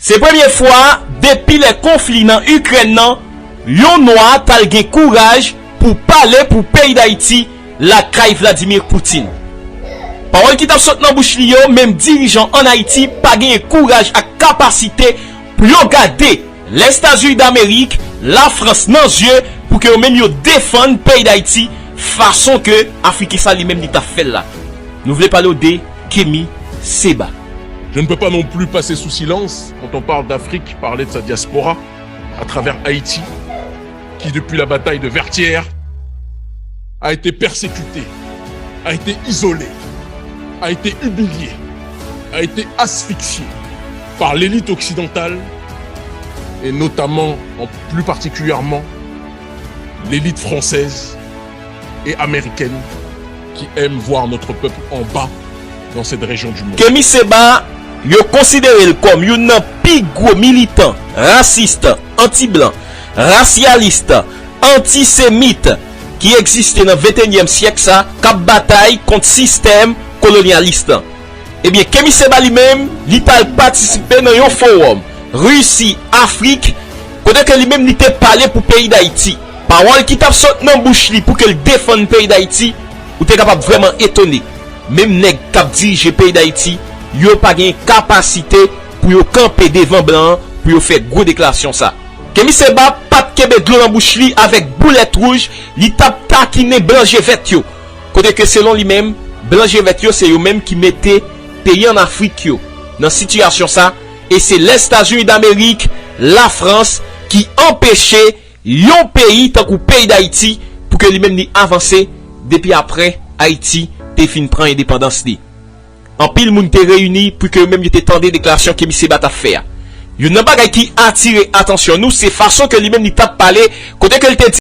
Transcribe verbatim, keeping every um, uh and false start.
Se premye fwa depi lè konfli nan Ikrèn nan, yon nwa t al gen kouraj pou pale pou peyi Dayiti lakay Vladimir Putin. Pawòl ki t ap sot nan bouch li yo, menm dirijan ann Ayiti pa genyen kouraj ak kapasite pou yo gade Lèzetazini Damerik, Lafrans nan zye pou ke yo menm yo defann peyi Dayiti fason ke Afriken sa li menm li t ap fè l la. Nou vle pale w de Kemi Seba. Je ne peux pas non plus passer sous silence, quand on parle d'Afrique, parler de sa diaspora à travers Haïti, qui depuis la bataille de Vertières a été persécutée, a été isolée, a été humiliée, a été asphyxiée par l'élite occidentale et notamment, en plus particulièrement, l'élite française et américaine qui aime voir notre peuple en bas dans cette région du monde. Kemi Seba, yo konsidere l kòm youn nan pi gwo militan rasis, anti-blan, rasyalis, antisemit ki egziste nan ventenyèm syèk sa, k ap batay kont sistèm kolonyalis. Ebyen, Kemi Seba li menm, li t al patisipe nan yon fowòm Risi, Afrik, kote ke li menm li te pale pou peyi Dayiti. Pawòl ki t ap sot nan bouch li pou ke l defann peyi Dayiti, ou te kapab vrèman etone. Menm nèg k ap dirije peyi Dayiti, yo pa gen kapasite pou yo kanpe devan blan an, pou yo fè gwo deklarasyon sa. Kemi Seba pa t kenbe dlo nan bouch li avèk boulèt wouj, li t ap takinen blan je vèt yo. Kote ke selon li menm, blan je vèt yo se yo menm ki mete peyi ann Afrik yo nan sitiyasyon sa, e se Lèzetazini Damerik, Lafrans, ki anpeche yon peyi tankou peyi Dayiti pou ke li menm li avanse depi apre Ayiti te fin pran endepandans li. Anpil moun te reyini pou ke yo menm yo te tande deklarasyon Kemi Seba t ap fè a. Youn nan bagay ki atire atansyon nou, se fason ke li menm li t ap pale, kote ke l te